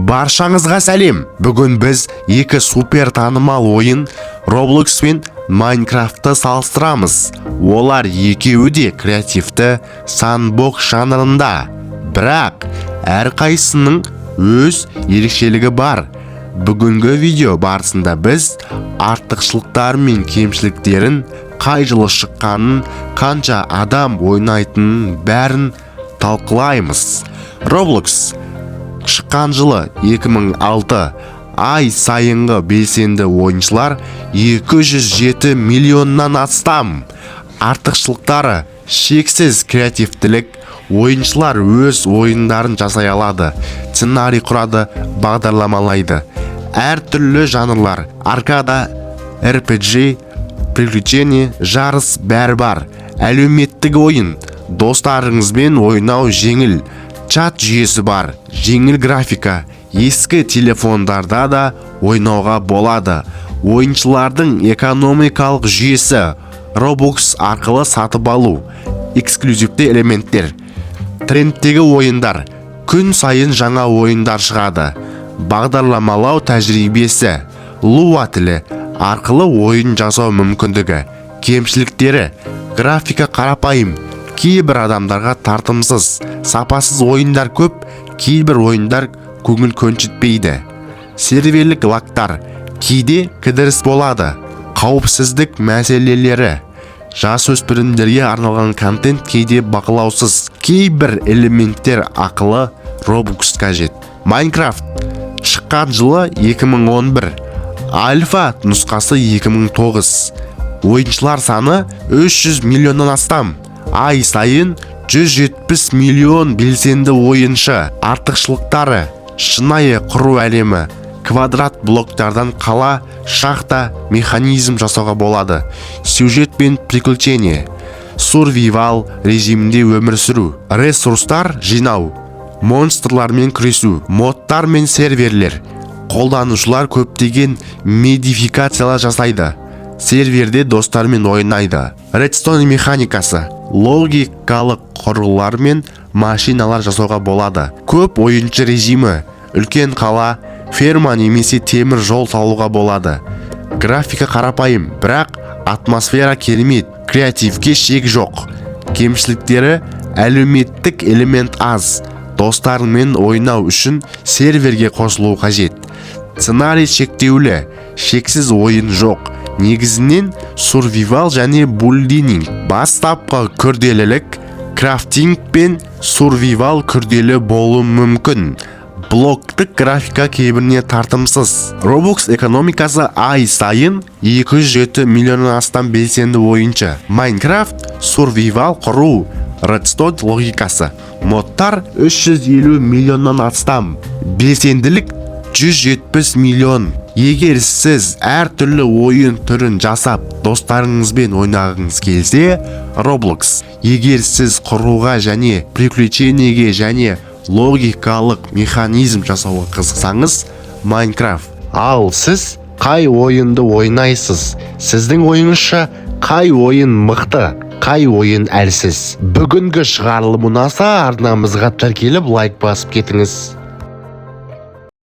Баршаңызға сәлем! Бүгін біз екі супер танымал ойын, Roblox пен Майнкрафтты салыстырамыз. Олар екеуі де креативті сандбокс жанрында, бірақ әрқайсысының өз ерекшелігі бар. Бүгінгі видео барысында біз артықшылықтары мен кемшіліктерін, қай жылы шыққанын, қанша адам ойнайтынын, бәрін талқылаймыз. Roblox шыққан жылы 2006, ай сайынғы белсенді ойыншылар 207 миллионнан астам. Артықшылықтары: шексіз креативтілік, ойыншылар өз ойындарын жасай алады, сценарий құрады, бағдарламалайды. Әртүрлі жанрлар: аркада, RPG, приключение, жарыс, бәрі бар. Әлеуметтік ойын, достарыңызбен ойнау жеңіл, чат жүйесі бар. Жеңіл графика, ескі телефондарда да ойнауға болады. Ойыншылардың экономикалық жүйесі, Robux арқылы сатып алу, эксклюзивті элементтер. Трендтегі ойындар, күн сайын жаңа ойындар шығады. Бағдарламалау тәжірибесі, Lua тілі арқылы ойын жасау мүмкіндігі. Кемшіліктері: графика қарапайым, кейбір адамдарға тартымсыз, сапасыз ойындар көп, кейбір ойындар көңіл көншітпейді. Серверлік лагтар, кейде кідіріс болады. Қауіпсіздік мәселелері, жасөспірімдерге арналған контент кейде бақылаусыз, кейбір элементтер ақылы Robux қажет. Майнкрафт шыққан жылы 2011, альфа нұсқасы 2009, ойыншылар саны 300 миллионнан астам, ай сайын 170 миллион белсенді ойыншы. Артықшылықтары: шынайы құру әлемі, квадрат блоктардан қала, шахта, механизм жасауға болады. Сюжет пен приключение, сурвивал режимінде өмір сүру, ресурстар жинау, монстрлармен күресу. Модтар мен серверлер: қолданушылар көптеген модификациялар жасайды, серверде достармен ойнайды. Редстон механикасы, логикалық құрылғылар мен машиналар жасауға болады. Көп ойыншы режимі, үлкен қала, ферма немесе темір жол салуға болады. Графика қарапайым, бірақ атмосфера керемет, креативке шек жоқ. Кемшіліктері: әлеуметтік элемент аз, достарыңмен ойнау үшін серверге қосылу қажет. Сценарий шектеулі, шексіз ойын жоқ, негізінен сурвивал және булдинг. Бастапқы күрделілік: крафтинг пен сурвивал күрделі болуы мүмкін, блоктық графика кейбіріне тартымсыз. Roblox экономикасы: ай сайын 207 миллионнан астам белсенді ойыншы. Майнкрафт: сурвивал құру, редстон логикасы, модтар, 350 миллионнан астам белсенділік, 170 миллион. Егер сіз әртүрлі ойын түрін жасап, достарыңызбен ойнағыңыз келсе, Roblox. Егер сіз құруға және приключениеге және логикалық механизм жасауға қызықсаңыз, Майнкрафт. Ал сіз қай ойынды ойнайсыз? Сіздің ойыңызша, қай ойын мықты, қай ойын әлсіз? Бүгінгі шығарылым ұнаса, арнамызға тіркеліп, лайк басып кетіңіз.